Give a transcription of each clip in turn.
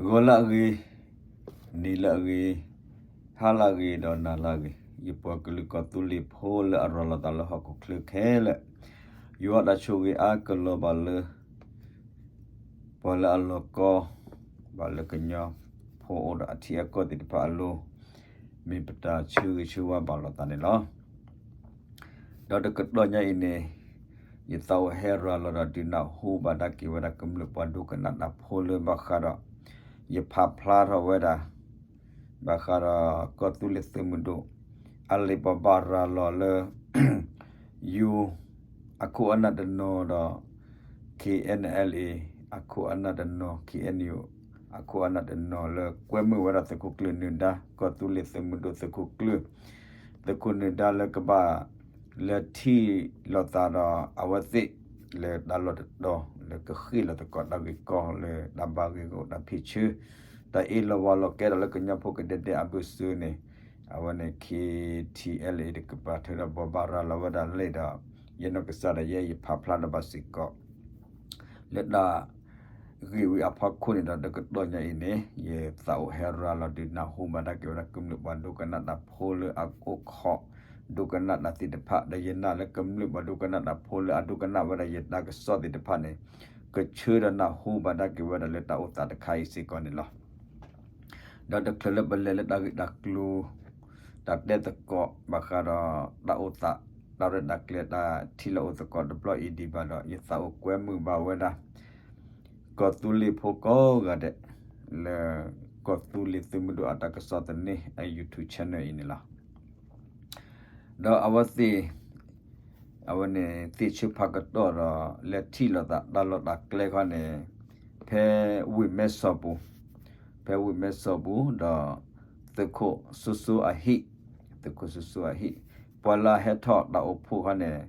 ဂီၤလၢအဂ့ၤ, နံၤလၢအဂ့ၤ, ဟါလၢအဂ့ၤ ဒီးနၤလၢအဂ့ၤ, ယပှၤကလုာ်ကီၢ်သူလ့ၤဖိလၢအရၤလီၤသးလၢဟီၣ်ခိၣ်ချၢခဲလၢာ်, ယွၤတၢ်ဆိၣ်ဂ့ၤအါကလီၤဘၣ်လၢ ပှၤလၢအလီၤကီ ဘၣ်လၢကညီဖိအိၣ်ဒီးအထံအကီၢ်သ့ၣ်တဖၣ်အလိၤ, မ့ၢ်ပတၢ်ဆၢဂ့ၤဆၢဝါဘၣ်လိာ်သးန့ၣ်လီၤ. ဒီးတကတီၢ်ညါအံၤန့ၣ်, ယသးအိၣ်ဟဲရၤလီၤဒီးဒုးနၢ်ဟူဘၣ်ဒၣ်က့ၤဝဲဒၣ်ကမျၢၢ်ပှၤဒိကနၣ်တၢ်ဖိလၢဘၣ်ဃးဒီး ယဖးဖျါထီၣ်ဝဲဒၣ် ဘၣ်ဃးဒီးကီၢ်သူလ့ၤသုးမုၢ်ဒိၣ် အလံာ်ပှၤဘၣ်ရၤလီၤလၢ ယိၤ အခိၣ်အနၢ်တနီၤဒီး KNLA အခိၣ်အနၢ်တနီၤ KNU အခိၣ်အနၢ်တနီၤလၢကွဲမုာ်ဝဲဒၣ်သုးခိၣ်ကျၢၢ်နၢၤဒါ ကီၢ်သူလ့ၤသုးမုၢ်ဒိၣ်သုးခိၣ်ကျၢၢ် သုးခိၣ်နၢၤဒါလၢကဘၣ် လဲၤထံၣ်လိာ်သးဒီးအဝဲသ့ၣ် လၢတၢ်လီၢ်တတီၤ လၢကဃ့ၢ်လီၤသကိးတၢ်ဂ့ၢ်ကီလၢတၢ်ဘၣ်ဂ့ၢ်ဂီၢ်တၢ်ဖံးဆၢ တၢ်အ့ၣ်လိာ်ဝီလိာ်ကဲထီၣ်လၢကညီဖိကဒဲကဒဲအဘၢၣ်စၢၤန့ၣ်, အဝဲန့ၣ် KTLA တကပၤထုးဒီးဘိးဘၣ်ရၤလီၤဝဲဒၣ်လံာ်ဒီး ယနီၢ်ကစၢ်ဒၣ်ယဲ ယဖးဖျါထီၣ်ဘၣ်စ့ၢ်ကီး လၢတၢ်ဂ့ၢ်ဝံၤအဖီခိၣ်န့ၣ်ဒီး တကတီၢ်ညါအံၤန့ၣ် ယသးအိၣ်ဟဲရၤလီၤဒုးနၢ်ဟူဘၣ်ဒၣ်က့ၤဝဲဒၣ်ကမျၢၢ်ပှၤဒိကနၣ်တၢ်ဖိလၢအအိၣ်ခိး ဒိကနၣ်တၢ်သ့ၣ်တဖၣ် ဒီးယနာ်လၢကမျၢၢ်ပှၤဒိကနၣ်တၢ်ဖိလၢအဒိကနၣ်ဝဲဒၣ်ယတၢ်ကစီၣ်သ့ၣ်တဖၣ်န့ၣ် ကဆၢဒီးနၢ်ဟူဘၣ်ဒၣ်က့ၤဝဲဒၣ်လၢတၢ်အိၣ်သးတခါအံၤစ့ၢ်ကီးန့ၣ်လီၤ. ဒီးတချုးလၢပလဲၤလၢတၢ်ဂ့ၢ်တၢ်ကျိၤ တၢ်တဲသကိးဘၣ်ဃးဒီးတၢ်အိၣ်သး တၢ်ရဲၣ်တၢ်ကျဲၤတၢ်ထံၣ်လိာ်အိၣ်သကိးတဘျီအံၤဒံးဘၣ်ဒီး ယသးအိၣ်ကွဲမုာ်ဘၣ်ဝဲဒၣ် ကီၢ်သူလ့ၤဖိကိးဂၤဒဲး လၢကီၢ်သူလ့ၤသုးမုၢ်ဒိၣ်အတၢ်ကစီၣ်သန့အ YouTube channel အံၤန့ၣ်လီၤ. ဒီးအဝဲသ့ၣ် အဝဲန့ၣ်သ့ၣ်ဆၢဖးကတီၢ်ဒီး လဲၤထံၣ်လိာ်သးတၢ်လီၢ်တၢ်ကျဲခီန့ၣ် ဖဲဝ့ၢ်မဲစီၣ်ပူၤ, ဖဲဝ့ၢ်မဲစီၣ်ပူၤဒီး သုးခိၣ်စိစိအဟံၣ်, သုးခိၣ်စိစိအဟံၣ်, ပှၤလၢအဟဲထီၣ်တၢ်အိၣ်ဖှိၣ်ခီန့ၣ်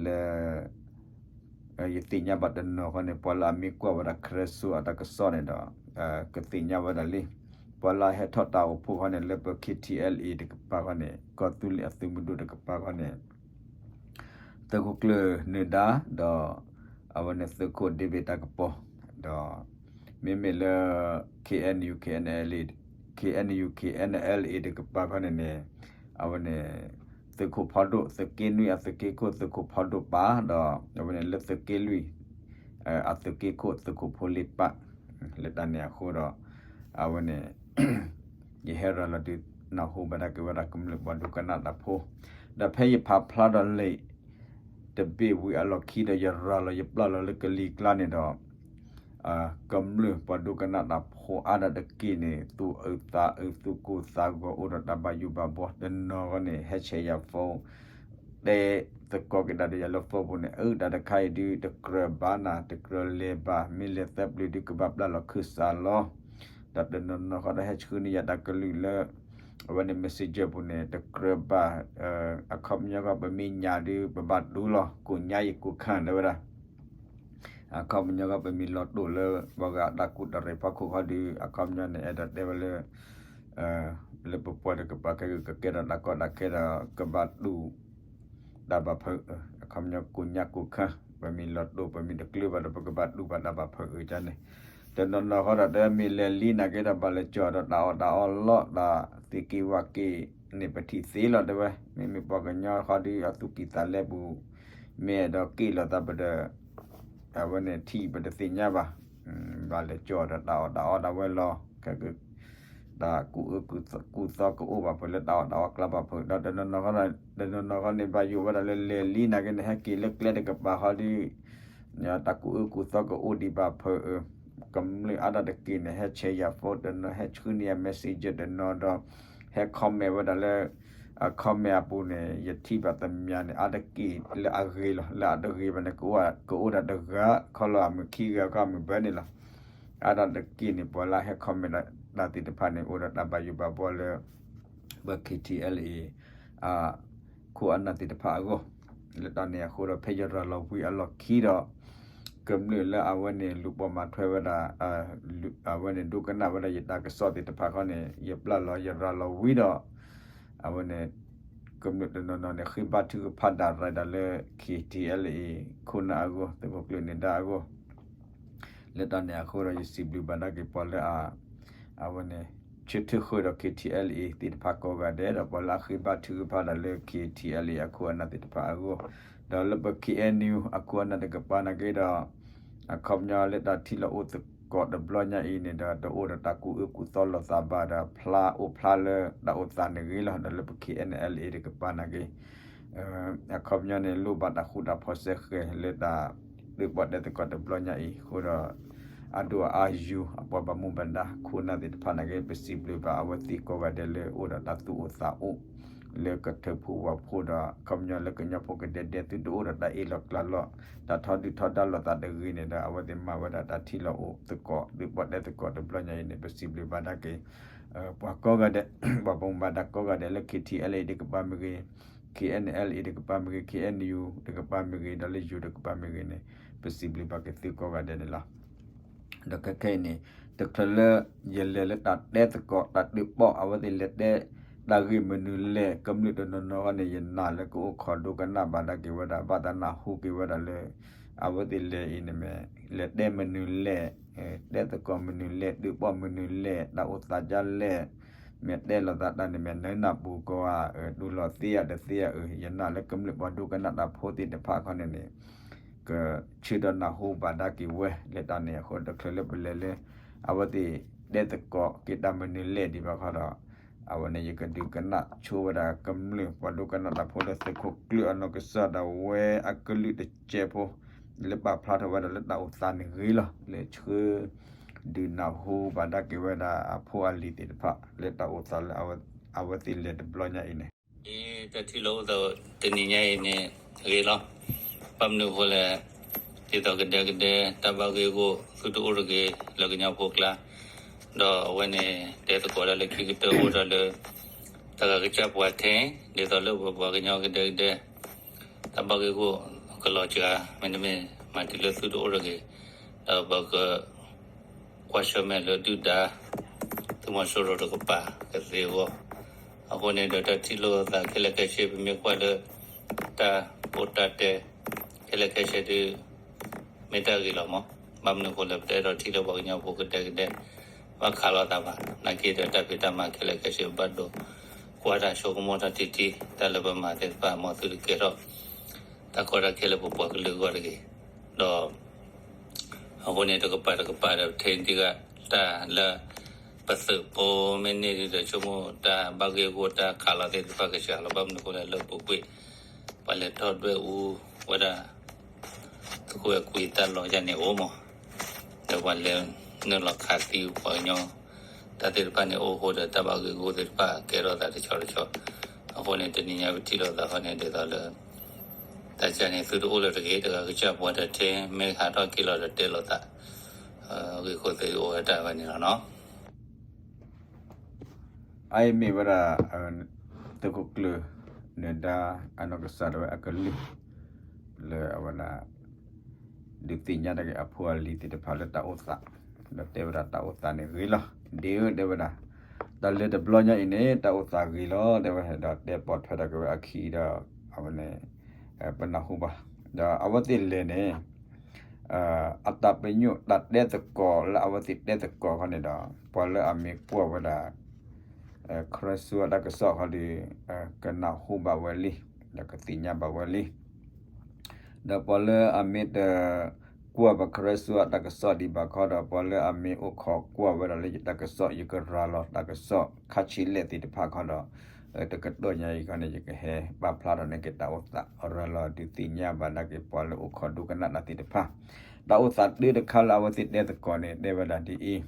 လၢ ယသ့ၣ်ညါဘၣ်တနီၤခီန့ၣ် ပှၤလၢအမ့ၢ်ကွၢ်ဝဲဒၣ် ခရဲစိ အတၢ်ကစီၣ်န့ၣ်ဒီး ကသ့ၣ်ညါဝဲဒၣ်လံ. ပှၤလၢအဟဲထီၣ်တၢ်အိၣ်ဖှိၣ်ခီန့ၣ် လၢပ KTLA တကပၤခီန့ၣ် ကီၢ်သူလ့ၤအသုးမုၢ်ဒိၣ်တကပၤခီန့ၣ် သုးခိၣ်ကျၢၢ်နၢၤဒါ ဒီး အဝဲန့ၣ်သုးခိၣ် David တၢ်ကပီၤ ဒီး မ့မ့ၢ်လၢ KNU KNLA, KNU KNLA တကပၤခီန့ၣ်န့ၣ် အဝဲန့ၣ် သုးခိၣ်ဖီဒိၣ် သုးက့နွံအသုးက့ခိၣ် သုးခိၣ်ဖီဒိၣ်ပၢ် ဒီးအဝဲန့ၣ်လၢသုးက့လွံၢ် အသုးက့ခိၣ် သုးခိၣ်ဖိလ့ပၢ် လၢတၢ်န့ၣ်အဃိဒီး အဝဲန့ၣ် ယဟဲရၤလီၤဒုးနၢ်ဟူဘၣ်ဒၣ်က့ၤဝဲဒၣ်ကမျၢၢ်ပှၤဒိကနၣ်တၢ်ဖိ, ဒီးဖဲယဖးဖျါဒီးလံာ် တဘ့ၣ်ဝံၤအလီၢ်ခံဒီး ယရၤလီၤယပျၢ်လီၤလၢကလံၤကျါန့ၣ်ဒီး ကမျၢၢ်ပှၤဒိကနၣ်တၢ်ဖိအါဒၣ်တက့ၢ်န့ၣ် သူၣ်အုးသးအုး သူၣ်ကိၢ်သးဂီၤ အိၣ်ဒီးတၢ်ဘၣ်ယိၣ်ဘၣ်ဘှီ တနီၤဂီၢ်န့ၣ် ဟဲဆဲးယၤ phone တဲသကိးက့ၤဒၣ်ဒီးယၤလၢ phone ပူၤန့ၣ် အုတၢ်တခါအံၤဒုး တကြၢးဘၣ်နၤ တကြၢးလဲၤဘၣ် မ့ၢ်လဲၤသၢပျၢၤဒုးကဘၣ်ပျၢ်လီၤခၢၣ်စးလီၤ. ဒီးတနီၤနီၤဃီဒီးဟဲဆှၢန့ၢ်ယၤတၢ်ကလုၢ်လၢ အဝဲန့ၣ် messenger ပူၤန့ၣ် တကြၢးဘၣ် အခီပညီဃီ ပမ့ၢ်ညၣ်ဒုး ပဘၣ်တူၢ်လီၤ ကိၣ်ညါယကိၣ်ခၢၣ် တဲဝဲဒၣ် အခီပညီဃီ ပမ့ၢ်လီၤတိၢ်လၢ ပှၤဂၤအတၢ်ကူၣ်တရံးဖီခိၣ်ဃီဒုး အခီပညီန့ၣ် အဲၣ်ဒိးတဲဝဲလၢ လၢပပှၤတကပၤခဲကကကဲထီၣ်တၢ်ကီတၢ်ခဲဒီး ကဘၣ်တူၢ် တၢ်ဘၣ်ဖုး အခီပညီကိၣ်ညါကိၣ်ခၢၣ် ပမ့ၢ်လီၤတိၢ် ပမ့ၢ်တကျၢၤဘၣ်ဒီး ပကဘၣ်တူၢ်ဘၣ်တၢ်ဘၣ်ဖုးအုးန့ၣ် တနီၤနီၤဃီဒီး တမ့ၢ်လဲၤလံနာ်က့ဒီး ဘၣ်လဲၤကၠီၣ်ဒီးတၢ်အီၣ်တၢ်အီလီၢ် တၢ်သ့ၣ်က့ၤဝၣ်က့ၤန့ၣ် ပထံၣ်သ့လီၤ တဲဝဲ မ့မ့ၢ်ပှၤကညီဃီဒုး အသူၣ်ကံၢ်သးလဲပူၤ မ့ၢ်အဲၣ်ဒိးက့ၣ်လိာ်သးပဒီး အဝဲန့ၣ်ထံၣ်ပတသ့ၣ်ညါဘၣ် ဘၣ်လဲၤကၠီၣ်ဒီးတၢ်အီၣ်တၢ်အီဒၣ်ဝဲလီၤ ခဲက တၢ်ကူၣ်အၢကူၣ်သီကအိၣ်ဘၣ်ဖဲလၢတၢ်အီၣ်တၢ်အီကျါဘၣ်ဖဲ ဒီးတနီၤနီၤဃီန့ၣ် ဘၣ်ယိၣ်ဝဲဒၣ်လၢလဲၤလံနာ်က့န့ၣ် ဟဲက့ၤလၢကျဲတကပၤဃီဒုး တၢ်ကူၣ်အၢကူၣ်သီကအိၣ်ဒံးဘၣ်ဖဲ ကမျၢၢ်အါဒၣ်တက့ၢ်န့ၣ် ဟဲဆဲးယၤ phone တနီၤ ဟဲဆှၢန့ၢ်ယၤ messenger တနီၤဒီး ဟဲ comment ဝဲဒၣ်လၢ အ comment အပူၤန့ၣ် ယထံၣ်ဘၣ်သမျးန့ၣ် အါတက့ၢ်လၢအဂ့ၤလီၤ လၢအတဂ့ၤဘၣ်န့ၣ် ကအိၣ်ဒၣ်တဂၤ ခီလီၤအမုၢ်ခံဂၤခီအမုၢ်ဘၢန့ၣ်လီၤ အါဒၣ်တက့ၢ်န့ၣ် ပှၤလၢဟဲ comment တၢ်သ့ၣ်တဖၣ်န့ၣ် အိၣ်ဒီးတၢ်ဘၣ်ယိၣ်ဘၣ်ဘှီလၢ ပ KTLA အ ခိၣ်အနၢ်သ့ၣ်တဖၣ်အဂီၢ် လၢတၢ်န့ၣ်အဃိဒီး ဖဲယရၤလီၤဝံၤအလီၢ်ခံဒီး ကမျၢၢ်လၢအဝဲန့ၣ်လူၤပိာ်မၤထွဲဝဲဒၣ် အဝဲန့ၣ်ဒိကနၣ်ဝဲဒၣ်ယတၢ်ကစီၣ်သ့ၣ်တဖၣ်ခီန့ၣ် ယပျၢ်လီၤယရၤလီၤဝံၤဒီး အဝဲန့ၣ် ကမျၢၢ်တနီၤနီၤန့ၣ် ဃ့ဘါထုကဖၣ်ဒၣ်ရၤဒၣ်လၢ KTLA ခိၣ်နၢ်အဂီၢ် သုးခိၣ်ကျၢၢ်နၢၤဒါအဂီၢ် လၢတၢ်န့ၣ်အဃိဒီး ယစံးဘျုးဘၣ်ဒၣ်က့ၤပှၤလၢအ အဝဲန့ၣ် ဆၢထၢၣ်ဃုာ်ဒီး KTLA သ့ၣ်တဖၣ်ကိးဂၤဒဲး ဒီးပှၤလၢအဃ့ဘါထုကဖၣ်တၢ်လၢ KTLA အခိၣ်အနၢ်သ့ၣ်တဖၣ်အဂီၢ်, ဒီးလၢပ KNU အခိၣ်အနၢ်တကပၤနာ်က့ဒီး အခီပညီလၢတၢ်ထံၣ်လိာ်အိၣ်သကိးတဘျီညါအံၤန့ၣ်ဒီး တအိၣ်ဒီးတၢ်ကူၣ်အၢကူၣ်သီလိာ်သးဘၣ်ဒီး ဖျါအိၣ်ဖျါလၢတၢ်အိၣ်သးန့ၣ်ဂ့ၤလီၤ. ဒီးလၢပ KNLA တကပၤနာ်က့ အခီပညီန့ၣ် လိၣ်ဘၣ်တၢ်ဃူတၢ်ဖိးစဲဃဲၤလၢတၢ် ဒုးပီၣ်တဲသကိးတဘျီညါအံၤအဃိဒီး အဒိၣ်အအါယူၢ် အပှၤဘၣ်မူဘၣ်ဒါခိၣ်နၢ်သ့ၣ်တဖၣ်နာ်က့ ပစံးဘျုးဘၣ်အဝဲသ့ၣ်ကိးဂၤဒဲးလၢအိၣ်ဒီးတၢ်သူၣ်အိၣ်သးအိၣ် လၢကထၢဖှိၣ်ဝီၤဖှိၣ်ဒီး အခီပညီလၢကညီဖိကဒဲကဒဲ သုတအိၣ်ဒီးတၢ်အ့ၣ်လိာ်ကျါလိာ် တၢ်ထီဒုၣ်ထီဒါလိာ်သးတဂ့ၤန့ၣ်ဒီး အဝဲသ့ၣ်မၤဝဲဒၣ်တၢ်ထံၣ်လိာ်အိၣ်သကိး ဒုးပီၣ်တဲသကိးတဘျီညါအံၤန့ၣ် ပစံးဘျုးဘၣ်ဒၣ်က့ၤ ပှၤကိးဂၤဒဲး ပှၤဘၣ်မူဘၣ်ဒါကိးဂၤဒဲးလၢ KTLA တကပၤမ့ၢ်ဂ့ၤ, KNLA တကပၤမ့ၢ်ဂ့ၤ, KNU တကပၤမ့ၢ်ဂ့ၤ ဒီးလၢယိၤတကပၤမ့ၢ်ဂ့ၤန့ၣ် ပစံးဘျုးဘၣ်က့ၤသုကိးဂၤဒဲးန့ၣ်လီၤ. ဒီးခဲခဲအံၤန့ၣ် တချုးလၢယလဲၤလၢတၢ်တဲသကိး တၢ်ဒုးပီၣ် အဝဲသ့ၣ်လဲၤတဲ တၢ်ဂ့ၢ်မနုၤလဲၣ် ကမျၢၢ်တနီၤနီၤဃီန့ၣ် ယနာ်လၢကအိၣ်ခိးဒိကနၣ်ဘၣ်ဒၣ်က့ၤဝဲဒၣ် ဘၣ်သးနၢ်ဟူက့ၤဝဲဒၣ်လၢ အဝဲသ့ၣ်လဲၤအံၤန့ၣ်မ့ၢ် လဲၤတဲမနုၤလဲၣ်, တဲသကိးမနုၤလဲၣ်, ဒုးပီၣ်မနုၤလဲၣ်, တၢ်အိၣ်သးဒ်လဲၣ်, မ့ၢ်တဲလိာ်သးတၢ်န့ၣ်မ့ၢ် နၢနၢ်ပူၤကီးဧါ, တူၢ်လိာ်သ့ဧါတသ့ဧါ, ယနာ်လၢကမျၢၢ်ပှၤဒိကနၣ်တၢ်ဖိသ့ၣ်တဖၣ်ခီန့ၣ်န့ၣ် ကဆၢဒီးနၢ်ဟူဘၣ်ဒၣ်က့ၤဝဲ လၢတၢ်န့ၣ်အဃိ တချုးလၢပလဲၤလၢ အဝဲသ့ၣ်တဲသကိးက့ၤတၢ်မနုၤလဲၣ်ဒံးဘၣ်ခီဒီး အဝဲန့ၣ် ယကဒုးကနၣ်ဆိဝဲဒၣ်ကမျၢၢ် ပှၤဒိကနၣ်တၢ်ဖိလၢသုးခိၣ်ကျၢၢ်အနီၢ်ကစၢ်ဒၣ်ဝဲအကလုၢ်တစဲးဖိ လၢပာ်ဖျါထီၣ်ဝဲဒၣ်လၢတၢ်အိၣ်သးန့ၣ်ဂ့ၤလီၤ. လၢဆှၢဒုးနၢ်ဟူဘၣ်ဒၣ်က့ၤဝဲဒၣ်အဖိအလံၤသ့ၣ်တဖၣ် လၢတၢ်အိၣ်သးလၢအဝဲသ့ၣ်လဲၤတဘျီညါအံၤန့ၣ် တၢ်ထံၣ်လိာ်အိၣ်သးတနံၤညါအံၤန့ၣ် ဂ့ၤလီၤ. ဘၣ်မနုၤအဃိလဲၣ်, ဒ်သိးကဒဲကဒဲ တၢ်ဘၣ်ဂ့ၢ်ဂီၢ် သုတအိၣ်တဂ့ၤ လၢကညီဖိကျါ, ဒီးအဝဲန့ၣ် တဲသကိးဒၣ်လၢခံကတၢၢ်အိၣ်ဒီးလၢ တၢ်ဂၤကစၢ်ပှၤထဲ ဒ်သိးလၢပပှၤကညီကဒဲကဒဲ တၢ်ဘၣ်ဂ့ၢ်ဂီၢ်ကလီၤစှၤ မ့တမ့ၢ် မၤတုၤလၢသုတအိၣ်တဂ့ၤ, ဒီးပက ကွၢ်ဆၢၣ်မဲာ်လၢဒုၣ်ဒါ သုးမီၤစိရိၤတကပၤကသ့အဂီၢ်, အဃိန့ၣ်ဒီးတၢ်ထံၣ်လိာ်သးခဲလၢာ်ခဲဆ့ ပမ့ၢ်ကွၢ်လၢ တၢ်ပိၣ်တၢ်တဲ ခဲလၢာ်ခဲဆ့ဒုး မ့ၢ်တၢ်ဂ့ၤလီၤမး, ဘၣ်မနုၤအဃိလဲၣ် ပတအဲၣ်ဒိးထံၣ်လၢပှၤကညီဖိကဒဲကဒဲ ဘၣ်ခးလိာ်သးဘၣ်, နာ်က့ဒီးတၢ်ဖံးတၢ်မၤခဲလၢာ်ခဲဆ့ ဘၣ်ဒိကွၢ်တၢ်ဆိကမိၣ်တၢ်ထံထံ တၢ်လၢပမၤသ့ၣ်တဖၣ် မ်သုတကဲထီၣ် တၢ်ကီတၢ်ခဲလၢပပှၤကလုာ်အဂီၢ်တဂ့ၤ, ဒီး အဃိန့ၣ် တကပၤတကပၤဒီး ပထံၣ်တံၢ်ဂၤ တၢ်လၢ ပသုးဖိမ့ၢ်န့ၢ်ဒ်ဒီး ဆိကမိၣ်တၢ်ဘၣ်ဂ့ၢ်ဂီၢ် တၢ်ခးလိာ်သ့ၣ်တဖၣ်ကစှၤလီၤ, ဘၣ်မနုၤအဃိလဲၣ် လၢပူၤကွံာ် ပှၤလဲၤထီၣ်ဒွဲၣ်အူဝဲဒၣ် သကွဲးကွံာ်တၢ်လီၢ်ယါန့ၣ်အိၣ်မး, ဒီးပှၤလဲၤနုာ်လီၤခးသံပှၤကညီ တၢ်သ့ၣ်တဖၣ်န့ၣ်အိၣ်အဃိဒီး တၢ်ဘၣ်ဂ့ၢ်ဂီၢ်သ့ၣ်တဖၣ်ကဲထီၣ်သးတဆီတဆီ, အဃိန့ၣ် တနံၤညါပထံၣ်လိာ်သးဃီန့ၣ် ဒ်သိးလၢ တၢ်ကန့ၣ် သုတအိၣ်လၢၤတဂ့ၤ, တဂၤကစၢ်ပှၤတထဲ မ့ၢ်ဟးထီၣ်က့ၤလီၤဒီးတဲလိာ်သး, ဂ့ၢ်ခိၣ်သ့ၣ်အိၣ်ဝဲတၢ်ဝဲန့ၣ်လီၤနီၤ. အအံၤမ့ၢ်ဝဲဒၣ် သုးခိၣ်ကျၢၢ် နၢၤဒါ အနီၢ်ကစၢ်ဒၣ်ဝဲအကလုၢ် လၢအဝဲဒၣ် ဒုးသ့ၣ်ညါတၢ်က့ၤအဖိအလံၤသ့ၣ်တဖၣ်လၢတၢ်အိၣ်သး, ဒီးတဲဝဲဒၣ်တၢ်အိၣ်သးန့ၣ်ဂ့ၤလီၤ. ဒ်အၢ တဲဝဲဒၣ် တၢ်လၢတဘျီညါအံၤန့ၣ် တၢ်အိၣ်သးဂ့ၤလီၤ တဲဝဲ, ဒီးတဲပိာ်ထွဲထီၣ်က့ၤဝဲအခံဒီး အဝဲန့ၣ် ပနၢ်ဟူဘၣ်, ဒီးအဝဲသ့ၣ်လဲၤန့ၣ် အတၢ်ပညိၣ်တၢ်တဲသကိးလၢအဝဲသ့ၣ်တဲသကိးခီန့ၣ်ဒီး ပှၤလၢအမ့ၢ်ကွၢ်ဝဲဒၣ် ခရၢစိအတၢ်ကစီၣ်ခီဒီး ကနၢ်ဟူဘၣ်ဝဲလံ, ဒီးကသ့ၣ်ညါဘၣ်ဝဲလံ. ဒီးပှၤလၢအမ့ၢ်တ ကွၢ်ဘၣ်ခရၢစိအတၢ်ကစီၣ်ဒံးဘၣ်ခီဒီး ပှၤလၢအမ့ၢ်အိၣ်ခိးကွၢ်ဝဲဒၣ်လၢယတၢ်ကစီၣ် ယကရၤလီၤတၢ်ကစီၣ်ခါဆံးလဲၣ်သ့ၣ်တဖၣ်ခီဒီး တကတီၢ်ညါအံၤခီန့ၣ် ယကဟဲပာ်ဖျါထီၣ်န့ၢ်က့ၤတၢ်အိၣ်သးရၤလီၤဒုးသ့ၣ်ညါဘၣ်ဒၣ်က့ၤပှၤလၢအိၣ်ခိးဒိကနၣ်တၢ်သ့ၣ်တဖၣ်. တၢ်အိၣ်သးတၢတခါလၢအဝဲသ့ၣ်တဲသကိးန့ၣ် တဲဝဲဒၣ်ဒ်အံၤ,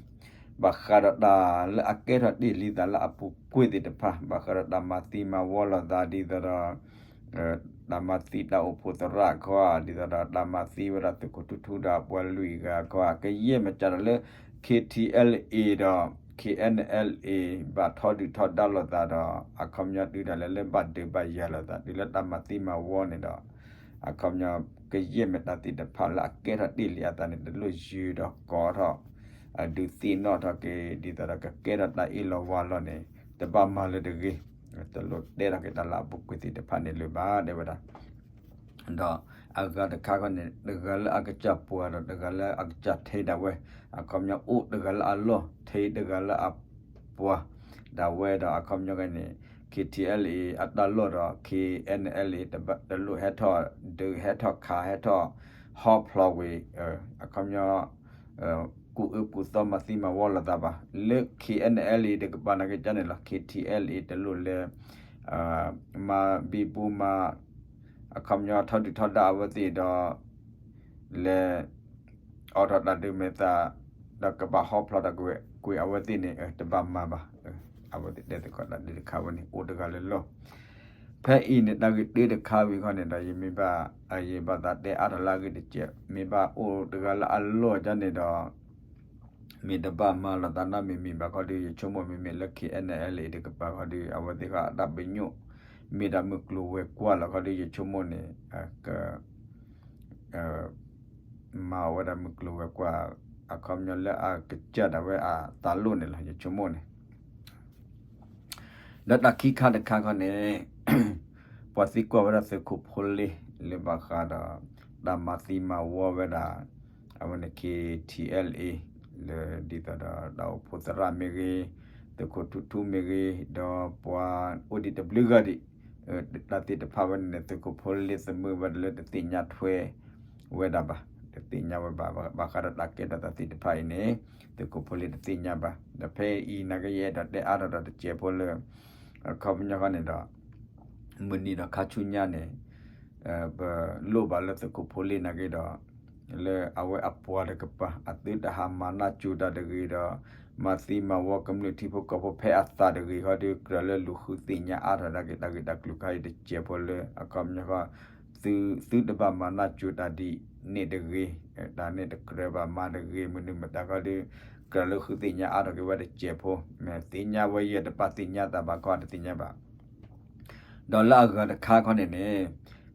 ဘၣ်ဃးဒီးတၢ်လၢအကဲထီၣ်တ့ၢ်လံသးလၢအပူၤကွံာ်သ့ၣ်တဖၣ်, ဘၣ်ဃးဒီးတၢ်မၤသံမၤဝီလိာ်သးဒ်သိးဒီး တၢ်မၤသံတၢ်အိၣ်ဖှိၣ်သရၣ်ခီ, ဒ်သိးဒီးတၢ်မၤသံဝဲဒၣ်သုးခိၣ်ထူထူဒီးပှၤလွံၢ်ဂၤခီ, ကယဲၢ်မ့ၢ်ကဒီးလၢ KTLA ဒီး KNLA ဘၣ်ထီဒုၣ်ထီဒါလိာ်သးဒီး အခီပညီတုၤဒၣ်လဲာ်လၢဘၣ်ဒုးဘၣ်ယၤလိာ်သး တုၤလၢတၢ်မၤသံမၤဝီန့ၣ်ဒီး အခီပညီ ကယဲၢ်မ့ၢ်တၢ်သ့ၣ်တဖၣ်လၢအကဲထီၣ်တ့ၢ်လံအသးန့ၣ် တလိၣ်ယုာ်ဒီးကိးထီၣ် ဒုးသ့ၣ်နီၣ်ထီၣ်က့ၤ ဒ်သိးဒီးကကဲထီၣ်တၢ်အ့ၣ်လိာ်ဝါလိာ်န့ၣ် တဘၣ်မၤလၢၤတဂ့ၤ, တလိၣ်တဲထီၣ်က့ၤတၢ်လၢအပူၤကွံာ်သ့ၣ်တဖၣ်န့ၣ်လၢၤဘၣ် တဲဝဲဒၣ်. ဒီး အဂၤတခါခီန့ၣ် တဂၤလၢအကစၢ်ပှၤဒီးတဂၤလၢအကစၢ်ထဲဒၣ်ဝဲ, အခီပညီအိၣ်တဂၤလၢအလီၢ် ထဲတဂၤလၢအပှၤ ဒၣ်ဝဲဒီးအခီပညီန့ၣ် KTLA အတၢ်လီၢ်ဒီး KNLA တလိၣ်ဟဲထီၣ်ဒုးဟဲထီၣ်ခးဟဲထီၣ် ဟီဖျိးဝံၤ အခီပညီ ကူၣ်အၢကူၣ်သီမၤသံမၤဝီလိာ်သးဘၣ်. လၢ KNLA တကပၤနာ်က့န့ၣ်လီၤ KTLA တလိၣ်လဲၤ မၤဘံဘူမၤ အခီပညီထီဒုၣ်ထီဒါအဝဲသ့ၣ်ဒီး လဲၤ အိးထီၣ်တၢ်ဒုးမဲာ်သၣ် ဒီးကဘၣ်ဟီဖျိးတၢ်ကွံာ်အဝဲသ့ၣ်န့ၣ် တဘၣ်မၤဘၣ်. အဝဲသ့ၣ်တဲသကိးတၢ်ဒုးတခါဝဲန့ၣ် အိၣ်တဂၤလၢလီၢ် ဖဲအံၤန့ၣ် တၢ်ဂ့ၢ်တၢ်တခါဝံၤခီန့ၣ်ဒီး ယမ့ၢ်ဘၣ် ယဘၣ်သးတဲအါထီၣ်လၢအဂ့ၢ်တစဲး မ့ၢ်ဘၣ်အိၣ်တဂၤလၢအလီၢ်ကန့ၣ်ဒီး မ့ၢ်တဘၣ်မၤလိာ်သးနီတမံၤမံၤဘၣ်ခီဒီး ယဆိကမိၣ်မ့မ့ၢ်လၢ KNLA တကပၤခီဒီး အဝဲသ့ၣ်ဃီအတၢ်ပညိၣ် မ့ၢ်ဒၣ်မုၢ်ကျိၤဝဲၤကွာ်လီၤခီဒီး ယဆိကမိၣ်န့ၣ် က မၤဝဲဒၣ်မုၢ်ကျိၤဝဲၤကွာ် အခီပညီလၢအကစၢ်ဒၣ်ဝဲအသးလိၣ်န့ၣ်လီၤ ယဆိကမိၣ်န့ၣ် ဒီးတၢ်ခံခါတခါခီန့ၣ် ပှၤသံကွၢ်ဝဲဒၣ်သုးခိၣ်ဖိလ့လၢဘၣ်ဃးဒီး တၢ်မၤသံမၤဝီဝဲဒၣ် အဝဲန့ၣ် KTLA လၢဒ်သိးဒီးတၢ်အိၣ်ဖှိၣ်သရၣ်မ့ၢ်ဂ့ၤ, သုးခိၣ်ထူထူမ့ၢ်ဂ့ၤ, ဒီးပှၤအိၣ်ဒံးတဘျုးဂၤဒံး တၢ်သ့ၣ်တဖၣ်ဝဲန့ၣ်န့ၣ် သုးခိၣ်ဖိလ့သမုၢ်ဝဲဒၣ်လၢတသ့ၣ်ညါထွဲဝဲဒၣ်ဘၣ်, တသ့ၣ်ညါဝဲဘၣ် ဘၣ်ဃးဒီးတၢ်ကဲထီၣ်သးသ့ၣ်တဖၣ်အံၤန့ၣ် သုးခိၣ်ဖိလ့တသ့ၣ်ညါဘၣ်. ဒီးဖဲအံၤနာ်က့ယအဲၣ်ဒိးတဲအါထီၣ်ဒီးတစဲးဖိလၢ အခီပညီဃီန့ၣ်ဒီး မုၢ်နံၤဒီးခါဆူညါန့ၣ် ပလိၣ်ဘၣ်လၢသုးခိၣ်ဖိလ့နာ်က့ဒီး လၢအဝဲအပှၤတကပၤ အသုတဟးမၤနၢ်စူၤတၢ်တဂ့ၤဒီး မၤသံမၤဝီကမျၢၢ်ထံဖိကီၢ်ဖိဖဲအသးတဂ့ၤဃီဒီး ကြၢးလၢလူၤဃုသ့ၣ်ညါအါထီၣ်ဒၣ်က့ၤတၢ်ဂ့ၢ်တၢ်ကျိၤခါအံၤတစဲးဖိလၢ အခီပညီဃီ သု သုတဘၣ်မၤနၢ်စူၤတၢ်ဒ်န့ၣ်တဂ့ၤ, တၢ်န့ၣ်တကြၢးဘၣ်မၤတဂ့ၤ မနုၤမတၤဃီဒီး ကြၢးလၢဃုသ့ၣ်ညါအါထီၣ်က့ၤဝဲတစဲးဖိ, မ့ၢ်သ့ၣ်ညါဝဲယဲၢ်တဘၣ်သ့ၣ်ညါသးဘၣ်ခီ တသ့ၣ်ညါဘၣ် ဒီးလၢအဂၤတခါခီန့ၣ်န့ၣ်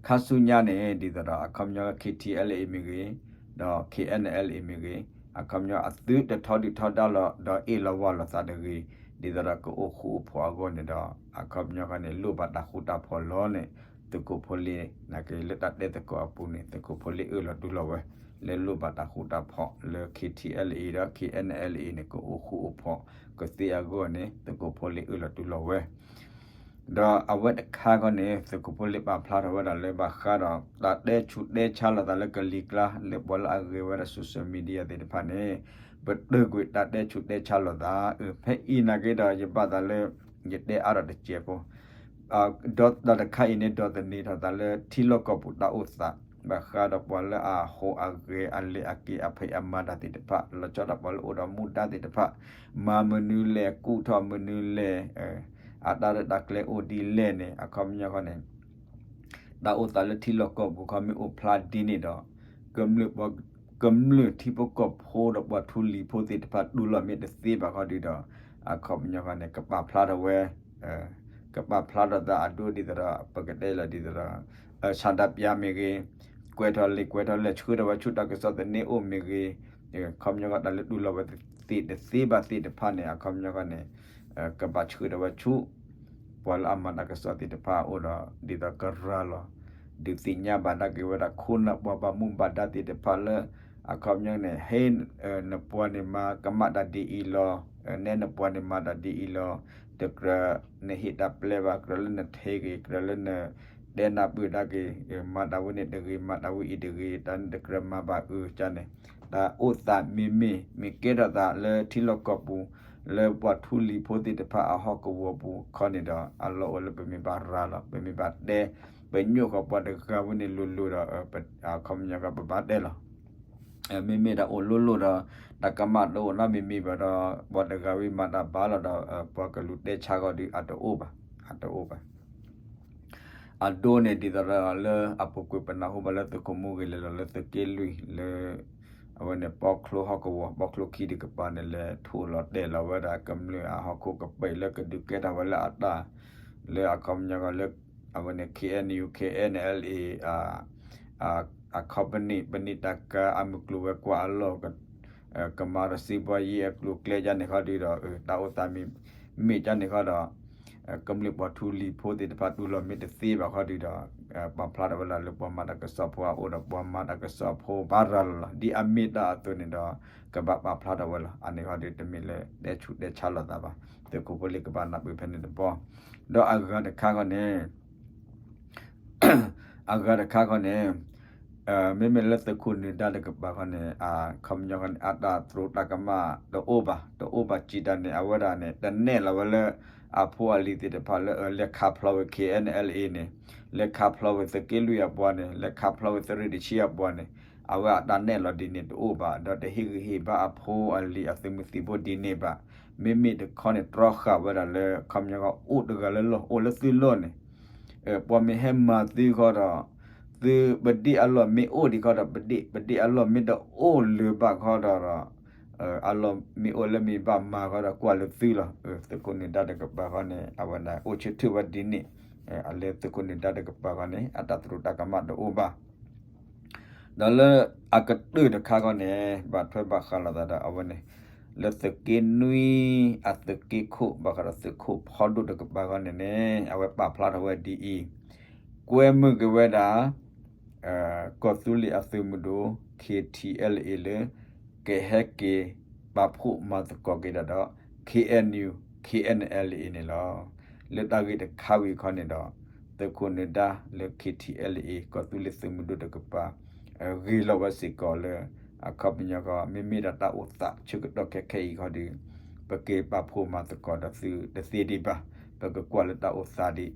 ခါဆူညါန့ၣ် ဒ်သိးဒီးအခီပညီ KTLA မ့ၢ်ဂ့ၤ, ဒီး KNLA မ့ၢ်ဂ့ၤ, အခီပညီအသုတထီဒုၣ်ထီဒါလီၤ ဒီးအ့ၣ်လိာ်ဝါလိာ်သးတဂ့ၤ, ဒ်သိးဒီးကအိၣ်ဃူအိၣ်ဖိးအဂီၢ်န့ၣ်ဒီး အခီပညီခီန့ၣ် လိၣ်ဘၣ်တၢ်ဃူတၢ်ဖိးလီၤန့ၣ် သုးခိၣ်ဖိလ့ နာ်က့လၢတၢ်တဲသကိးအပူၤန့ၣ် သုးခိၣ်ဖိလ့အၢၣ်လီၤတူၢ်လိာ်ဝဲ လၢလိၣ်ဘၣ်တၢ်ဃူတၢ်ဖိးလၢ KTLA ဒီး KNLA န့ၣ် ကအိၣ်ဃူအိၣ်ဖိးကသ့အဂီၢ်န့ၣ် သုးခိၣ်ဖိလ့အၢၣ်လီၤတူၢ်လိာ်ဝဲ ဒီးအဝဲတခါခီန့ၣ် သုးခိၣ်ဖိလ့ပာ်ဖျါထီၣ်ဝဲဒၣ်လၢဘၣ်ဃးဒီး တၢ်တဲဆူးတဲဆါလိာ်သးလၢကလံၤကျါ လၢပှၤလၢအဂ့ၤဝဲဒၣ် social media သ့ၣ်တဖၣ်န့ၣ် ပတၢၢ်ကွံာ်တၢ်တဲဆူးတဲဆါလိာ်သး အဖဲအံၤနာ်က့ဒီး ယဘၣ်သးလၢ ယတဲအါထီၣ်တစဲးဖိ ဒီးတၢ်တခါအံၤန့ၣ် ဒိးသန့ၤထီၣ်သးလၢထံလီၢ်ကီၢ်ပူၤတၢ်အိၣ်သး ဘၣ်ဃးဒီးပှၤလၢအဟူးအဂဲၤအလဲၤအက့ၤအဖံးအမၤတၢ်သ့ၣ်တဖၣ် လီၤဆီဒၣ်ပှၤလၢအိၣ်ဒီးမူဒါသ့ၣ်တဖၣ် မၤမနုၤလဲၣ် ကူၣ်ထီၣ်မနုၤလဲၣ် အတၢ်ရဲၣ်တၢ်ကျဲၤအိၣ်ဒ်လဲၣ်န့ၣ် အခီပညီခီန့ၣ် တၢ်အိၣ်သးလၢထံလီၢ်ကီၢ်ပူၤခီမ့ၢ်အိၣ်ဖျါဒ်န့ၣ်ဒီး ကမျၢၢ်ပှၤ ကမျၢၢ်ထံဖိကီၢ်ဖိဒီးပှၤထူလံၤဖိသ့ၣ်တဖၣ်တူၢ်လိာ်မ့ၢ်တသ့ဘၣ်ခီဒုဒီး အခီပညီခီန့ၣ် ကပာ်ဖျါထီၣ်ဝဲ ကပာ်ဖျါထီၣ်သးအဒိဒ်သိးဒီး ပကတဲလီၤဒ်သိးဒီး ဆန္ဒပြမ့ၢ်ဂ့ၤ, ကွဲးထီၣ်လံာ်ကွဲးထီၣ်လဲၢ် ဆှၢထီၣ်ဝဲဆူတၢ်ကစီၣ်သန့အိၣ်မ့ၢ်ဂ့ၤ, အခီပညီခီ တၢ်လၢတူၢ်လိာ်ဝဲသ့ၣ်တသ့ဘၣ်သ့ၣ်တဖၣ်န့ၣ် အခီပညီခီန့ၣ် ကဘၣ်ဆှၢထီၣ်ဝဲဆူ ပှၤလၢအမၤတၢ်ကစီၣ်သ့ၣ်တဖၣ်အအိၣ်ဒီး ဒ်သိးကရၤလီၤ ဒုးသ့ၣ်ညါဘၣ်ဒၣ်က့ၤဝဲဒၣ် ခိၣ်နၢ်ပှၤဘၣ်မူဘၣ်ဒါသ့ၣ်တဖၣ်လၢ အခီပညီန့ၣ် ဟဲ နပှၤန့ၣ်မၤကမၣ်တၢ်ဒ်အံၤလီၤ, နဲနပှၤန့ၣ်မၤတၢ်ဒ်အံၤလီၤ, တကြၢးနဟ့ၣ်တၢ်ပျဲဘၣ် ကြၢးလၢနထဲးက့ၤ ကြၢးလၢန တဲနၢ်ပၢၢ်ဒၣ်က့ၤ မၤတၢ်ဝဲန့ၣ်တဂ့ၤ မၤတၢ်ဝဲအံၤတဂ့ၤ တၢ်န့ၣ်တကြၢးမၤဘၣ်အၢကန့ၣ် တၢ်အိၣ်သးမ့မ့ၢ် မ့ၢ်ကဲထီၣ်သးလၢထံလီၢ်ကီၢ်ပူၤ လၢပှၤထူလံၤဖိသ့ၣ်တဖၣ်အဟီၣ်ကဝီၤပူၤခီန့ၣ်ဒီး အလီၢ်အိၣ်လၢပမ့ၢ်ဘၣ်ရၤလီၤ ပမ့ၢ်ဘၣ်တဲ ပညိၣ်ဃီပှၤတဂၤဝဲန့ၣ်လိၤလိၤဒီး အခီပညီကပဘၣ်တဲလီၤ မ့မ့ၢ်တၢ်အိၣ်လိၤလိၤဒီး တၢ်ကမၣ်တအိၣ်နီတမံၤမံၤဘၣ်ဒီး ပှၤတဂၤဝံၤမၤတၢ်ဘၣ်လီၤဒီး ပှၤကလူၤတဲဆါဃီဒီးအတအိၣ်ဘၣ် အတအိၣ်ဘၣ် အဒိန့ၣ်ဒ်သိးဒီးလၢအပူၤကွံာ်ပနၢ်ဟူဘၣ်လၢသုးခိၣ်မူဂ့ၤလဲၤလီၤလၢသုးက့လွံၢ်လၢ အဝဲန့ၣ်ပီချိဟီၣ်ကဝီၤ ပီချိခံတကပၤန့ၣ် လဲၤထူၣ်လီၤတဲာ်လီၤဝဲဒၣ်ကမျၢၢ်အဟီၣ်ခိၣ်ကပံာ်လၢကဒုးကဲထီၣ်ဝဲလၢအတၢ် လၢအခီပညီလၢ အဝဲန့ၣ် KNU KNLA အ company ပနံာ်တၢ်ကၤအမုၢ်ကျိၤဝဲၤကွာ်အလီၢ် ကမၤဒီးစံးဘီယံၤအကျိၤအကျဲဒ်န့ၣ်ခီဒီး တၢ်အိၣ်သးမ့ၢ်ဒ်န့ၣ်ခီဒီး ကမျၢၢ်ပှၤထူလံၤဖိသ့ၣ်တဖၣ်တူၢ်လိာ်မ့ၢ်တသ့ဘၣ်ခီဒုးဒီး ပာ်ဖျါထီၣ်ဝဲဒၣ်လၢပှၤမၤတၢ်ကစီၣ်ဖိအအိၣ်ဒီးပှၤမၤတၢ်ကစီၣ်ဖိဘၣ်ရၤလီၤလီၤ ဒ်အမ့ၢ်တၢ်အသိးန့ၣ်ဒီး ကဘၣ်ပာ်ဖျါထီၣ်ဝဲလီၤ. အန့ၣ်ခီဒုးတမ့ၢ်လၢတဲဆူၣ်တဲဆါလိာ်သးဘၣ်. သုးခိၣ်ဖိလံၤကဘၣ်နၢ်ပၢၢ်ဖဲန့ၣ်တဘျီ ဒီးအဂၤတခါခီန့ၣ် အဂၤတခါခီန့ၣ် မ့မ့ၢ်လၢသုးခိၣ်နၢၤဒါတကပၤခီန့ၣ် အခီပညီခီန့ၣ် အတၢ်သရူးတၢ်ကမၣ်တအိၣ်ဘၣ်, တအိၣ်ဘၣ်စံးတၢ်န့ၣ် အဝဲဒၣ်န့ၣ် တနဲၣ်လီၤဝဲလၢ အဖိအလံၤသ့ၣ်တဖၣ်လၢ လဲၤခးဖျိဝဲ K N L A န့ၣ်, လဲၤခးဖျိဝဲသုးက့လွံၢ်အပှၤန့ၣ်, လဲၤခးဖျိဝဲသုးရ့ၣ်တဆံအပှၤန့ၣ်, အဝဲအတၢ်နဲၣ်လီၤဒ်န့ၣ်တအိၣ်ဘၣ်, ဒီးတဟ့ၣ်ဂံၢ်ဟ့ၣ်ဘါအဖိအလံၤအသုးမုၢ်သံၣ်ဘိဒ်န့ၣ်ဘၣ်. မ့မ့ၢ်တခီန့ၣ် တြီဃာ်ဝဲဒၣ်လၢ ခီပညီခီ အိၣ်တဂၤလၢလီၢ် အိၣ်လၢသုလိၤန့ၣ် ပှၤမ့ၢ်ဟဲမၤသုဃီဒီး သုပဒ့ၣ်အလီၢ်မ့ၢ်အိၣ်ဒံးခီဒီး ပဒ့ၣ်, ပဒ့ၣ်အလီၢ်မ့ၢ်တအိၣ်လၢၤဘၣ်ခီဒီး အလီၢ်မ့ၢ်အိၣ်လၢမ့ၢ်ဘၣ်မၤဃီဒီးကွၢ်လၢသုလီၤ. သုးခိၣ်နၢၤဒါတကပၤခီန့ၣ် အဝဲဒၣ်အိၣ်ဆၢထၢၣ်ဝဲဒ်န့ၣ်, အလၢသုးခိၣ်နၢၤဒါတကပၤခီန့ၣ် အတၢ်သရူးတၢ်ကမၣ်တအိၣ်ဘၣ်. ဒီးလၢအကတၢၢ်တခါခီန့ၣ် ဘၣ်ထွဲဘၣ်ဃးလိာ်သးဒီးအဝဲန့ၣ် လၢသုးက့နွံအသုးက့ခိၣ် ဘၣ်ဃးဒီးသုးခိၣ်ဖီဒိၣ်တကပၤခီန့ၣ်န့ၣ် အဝဲပာ်ဖျါထီၣ်ဝဲဒ်အံၤ, ကွဲမုာ်က့ၤဝဲဒၣ် ကီၢ်သူလ့ၤအသုးမုၢ်ဒိၣ် K T L A လၢ ကဟဲက့ၤပာ်ဖှိၣ်မၤသကိးက့ၤဒၣ်ဒီး K N U K N L A န့ၣ်လီၤ. လၢတၢ်ဂ့ၢ်တခါဝံၤခီန့ၣ်ဒီး သုးခိၣ်နၢၤဒါလၢ K T L A ကီၢ်သူလ့ၤသုးမုၢ်ဒိၣ်တကပၤ ဂ့ၤလီၤဝဲစ့ၢ်ကီးလၢ အခီပညီခီ မ့မ့ၢ်ဒၣ်တၢ်အိၣ်သးဆၢကတီၢ်ခဲခဲအံၤခီဒီး ပက့ၤပာ်ဖှိၣ်မၤသကိးဒီးသုတသ့ဒံးဘၣ်, ပကကွၢ်လၢတၢ်အိၣ်သးဒံး,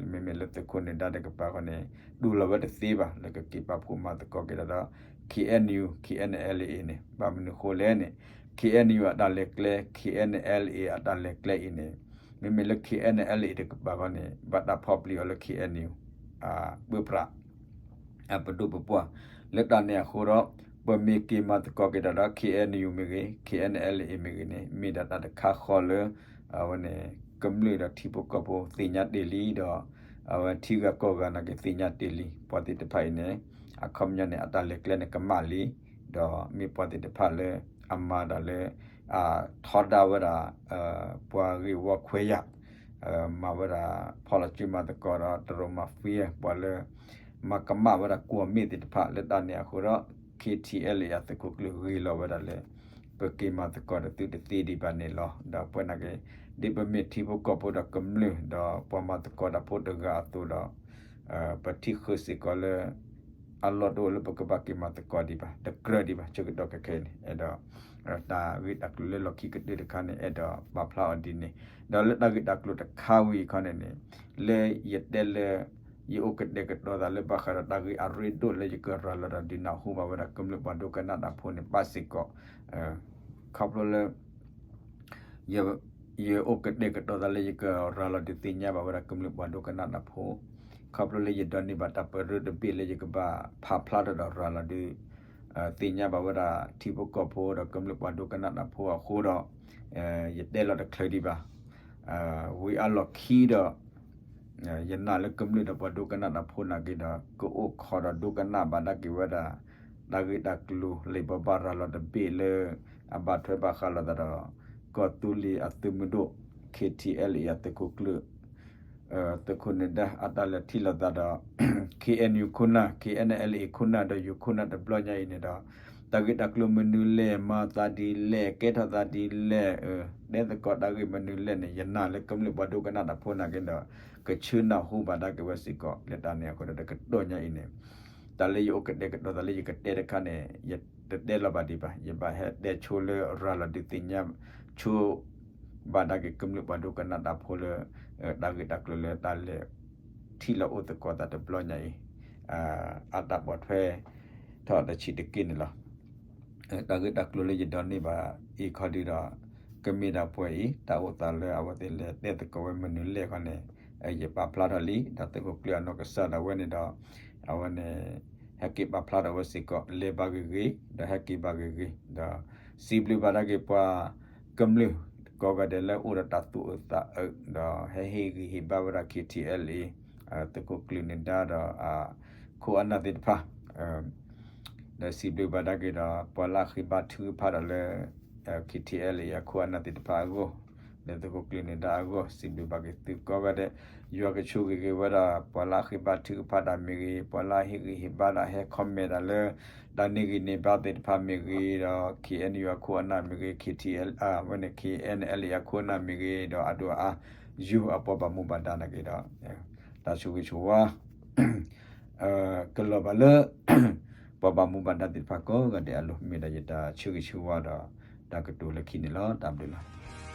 မ့မ့ၢ်လၢသုးခိၣ်နၢၤဒါတကပၤခီန့ၣ် တူၢ်လိာ်ဝဲတသ့ဘၣ် လၢကက့ၤပာ်ဖှိၣ်မၤသကိးက့ၤဒၣ်ဒီး K N U K N L A န့ၣ် ဘၣ်မနုၤဃိလဲၣ်န့ၣ် K N U အတၢ်လဲၤကျဲ K N L A အတၢ်လဲၤကျဲအံၤန့ၣ် မ့မ့ၢ်လၢ K N L A တကပၤခီန့ၣ် ဘၣ်တၢ်ဖီၣ်ပျံၤအီၤလၢ K N U ပၢပြး ပဒိၣ်ပပှၢ်, လၢတၢ်န့ၣ်အဃိဒီး ပမ့ၢ်က့ၤမၤသကိးက့ၤဒၣ်ဒီး K N U မ့ၢ်ဂ့ၤ K N L A မ့ၢ်ဂ့ၤန့ၣ် မ့ၢ်ဒၣ်တၢ်တခါဃီလၢ အဝဲန့ၣ် ကမျၢၢ်ဒီးထံဖိကီၢ်ဖိသ့ၣ်ညါတ့ၢ်လံဒီး အဝဲထံဂၤကီၢ်ဂၤနာ်က့သ့ၣ်ညါတ့ၢ်လံ ပှၤသ့ၣ်တဖၣ်အံၤန့ၣ် အခီပညီန့ၣ် အတၢ်လဲၤကျဲန့ၣ်ကမၣ်လံ, ဒီးမ့ၢ်ပှၤသ့ၣ်တဖၣ်လၢ အမၤတၢ်လၢ အထီဒါဝဲဒၣ် ပှၤဂ့ၢ်ဝီခွဲးယာ် မၤဝဲဒၣ် ဖီၣ်လီၤစုမၤသကိးဒီး တရူးမၤဖှံ ပှၤလၢ မၤကမၣ်ဝဲဒၣ်ကွီၢ်မ့ၣ်သ့ၣ်တဖၣ် လၢတၢ်န့ၣ်အဃိဒီး K T L A အသုးခိၣ်ကျၢၢ်ဂ့ၤလီၤဝဲဒၣ်လၢ ပက့ၤမၤသကိးဒီးသုတသ့ဒံးဘၣ်န့ၣ်လီၤ. ဒီးပဝဲနာ်က့ ဒ်ပမ့ၢ်ထံဖိကီၢ်ဖိဒီးကမျၢၢ် ဒီးပှၤမၤသကိးတၢ်ဖိတဂၤအသိးဒီး ပထံၣ်ဃုာ်စ့ၢ်ကီးလၢ အလီၢ်တအိၣ်လၢပကဘၣ်က့ၤမၤသကိးဒံးဘၣ် တကြၢးဒံးဘၣ် ဆၢကတီၢ်ခဲခဲအံၤန့ၣ် အဲၣ်ဒိး တၢ်ဂ့ၢ်တၢ်ကျိၤလၢလီၢ်ခံကတၢၢ်တခါန့ၣ် အဲၣ်ဒိးပာ်ဖျါအီၤဒ်န့ၣ် ဒီးလၢတၢ်ဂ့ၢ်တၢ်ကျိၤတခါဝံၤအခီန့ၣ်န့ၣ် လၢယတဲလၢ ယအိၣ်ကတဲာ်ကတီၤသးလၢဘၣ်ဃးဒီးတၢ်ဂ့ၢ်အရ့ဒိၣ်လၢယကရၤလီၤဒီးဒုးနၢ်ဟူဘၣ်ဝဲဒၣ်ကမျၢၢ်ပှၤဒိကနၣ်တၢ်ဖိန့ၣ် ဘၣ်စ့ၢ်ကီး ခီဖျိလၢ ယအိၣ်ကတဲာ်ကတီၤသးလၢယကရၤလီၤဒုးသ့ၣ်ညါဘၣ်ဝဲဒၣ်ကမျၢၢ်ပှၤဒိကနၣ်တၢ်ဖိ ခီဖျိလၢယဒိးန့ၢ်ဘၣ်တၢ်ပရၢတဘ့ၣ်လၢယကဘၣ်ဖးဖျါထီၣ်ဒီးရၤလီၤဒုး သ့ၣ်ညါဘၣ်ဝဲဒၣ်ထံဖိကီၢ်ဖိဒီးကမျၢၢ်ပှၤဒိကနၣ်တၢ်ဖိအဃိဒီး ယတဲလီၤတချုးဒံးဘၣ် ဝံၤအလီၢ်ခံဒီး ယနာ်လၢကမျၢၢ်ဒီးပှၤဒိကနၣ်တၢ်ဖိနာ်က့ဒီး ကအိၣ်ခိးဒီးဒိကနၣ်ဘၣ်ဒၣ်က့ၤဝဲဒၣ် တၢ်ဂ့ၢ်တၢ်ကျိၤလၢယဘၣ်ဘၣ်ရၤလီၤတဘ့ၣ်လၢ အဘၣ်ထွဲဘၣ်ဃးလိာ်သးဒီး ကီၢ်သူလ့ၤအသုးမုၢ်ဒိၣ် K T L A အသုးခိၣ်ကျၢၢ် သုးခိၣ်နၢၤဒါအတၢ်လဲၤထံၣ်လိာ်သးဒီး K N U ခိၣ်နၢ် K N L A ခိၣ်နၢ်ဒီးယိၤခိၣ်နၢ်တဘျီညါအံၤန့ၣ်ဒီး တၢ်ဂ့ၢ်တၢ်ကျိၤမနုၤလဲၣ် မၤသးဒ်လဲၣ် ကဲထီၣ်သးဒ်လဲၣ် တဲသကိးတၢ်ဂ့ၢ်မနုၤလဲၣ်န့ၣ် ယနာ်လၢကမျၢၢ်ပှၤဒိကနၣ်တၢ်ဖိနာ်က့ဒီး ကဆၢနၢ်ဟူဘၣ်ဒၣ်က့ၤဝဲစ့ၢ်ကီး လၢတၢ်န့ၣ်အဃိဒီးတကတီၢ်ညါအံၤန့ၣ် တၢ်လၢယအိၣ်ကတဲာ်ကတီၤသးလၢယကတဲတခါန့ၣ် ယတတဲလီၤဘၣ်ဒံးဘၣ် ယဘၣ်ဟဲတဲဆိလၢရၤလီၤဒုးသ့ၣ်ညါ ဆိ ဘၣ်ဒၣ်က့ၤကမျၢၢ်ပှၤဒိကနၣ်တၢ်ဖိလၢ တၢ်ဂ့ၢ်တၢ်ကျိၤလၢတၢ်လဲၤထံၣ်လိာ်အိၣ်သကိးသးတဘျီညါအံၤ အတၢ်ပိာ်ထွဲထီၣ်တဆံးတက့ၢ်န့ၣ်လီၤ. တၢ်ဂ့ၢ်တၢ်ကျိၤလၢယဒိးန့ၢ်ဘၣ်အံၤခီဒုးဒီး ကမ့ၢ်ဒၣ်ပှဲၤအံၤ တၢ်အိၣ်သးလၢအဝဲသ့ၣ်လဲၤတဲသကိးဝဲမနုၤလဲၣ်ခီန့ၣ် ယပာ်ဖျါထီၣ်လံ ဒီးသုးခိၣ်ကျၢၢ်အနီၢ်ကစၢ်ဒၣ်ဝဲန့ၣ်ဒီး အဝဲန့ၣ် ဟဲက့ၤပာ်ဖျါထီၣ်ဝဲစ့ၢ်ကီး လဲၤဘၣ်ဂ့ၤဂ့ၤ ဒီးဟဲက့ၤဘၣ်ဂ့ၤဂ့ၤ ဒီးစံးဘျုးဘၣ်ဒၣ်က့ၤပှၤကမျၢၢ်ကိးဂၤဒဲးလၢအိၣ်ဒီးတၢ်သူၣ်အုးသးအုး ဒီးဟဲဟ့ၣ်ဂံၢ်ဟ့ၣ်ဘါဝဲဒၣ် K T L A သုးခိၣ်ကျၢၢ်နၢၤဒါဒီး ခိၣ်အနၢ်သ့ၣ်တဖၣ် ဒီးစံးဘျုးဘၣ်ဒၣ်က့ၤဒီး ပှၤလၢအဃ့ဘါထုကဖၣ်ဒီးလၢ K T L A အခိၣ်အနၢ်သ့ၣ်တဖၣ်အဂီၢ် လၢသုးခိၣ်ကျၢၢ်န့ၣ်တၢ်အဂီၢ် စံးဘျုးဘၣ်က့ၤသုကိးဂၤဒဲး, ယွၤကဆိၣ်ဂ့ၤက့ၤဝဲဒၣ် ပှၤလၢအဟ့ၣ်ဘါထုကဖၣ်တၢ်မ့ၢ်ဂ့ၤ, ပှၤလၢအဟ့ၣ်ဂံၢ်ဟ့ၣ်ဘါဒၣ် ဟဲ comment တၢ်လၢ တၢ်န့ၢ်ဂံၢ်န့ၢ်ဘါသ့ၣ်တဖၣ်မ့ၢ်ဂ့ၤဒီး ခ့ၣ်အဲၣ်ယူၣ် အခိၣ်အနၢ်မ့ၢ်ဂ့ၤ, ခ့ၣ်ထံၣ်အဲၣ် အဝဲန့ၣ် ခ့ၣ်အဲၣ်ယူၣ် အခိၣ်အနၢ်မ့ၢ်ဂ့ၤဒီး အဒိၣ်အါ ယိၤအပှၤဘၣ်မူဘၣ်ဒါန့ၣ်က့ၤဒီး တၢ်ဆိၣ်ဂ့ၤဆိၣ်ဝါ ကလီၤဘၣ်လၢ ပှၤဘၣ်မူဘၣ်ဒါသ့ၣ်တဖၣ်ကိးဂၤဒဲးအလိၤ မ့ၢ်ဒၣ်ယတၢ်ဆိၣ်ဂ့ၤဆိၣ်ဝါဒီး တၢ်ကတိၤလၢခံန့ၣ်လီၤ. တၢ်ဘျုးလီၤ.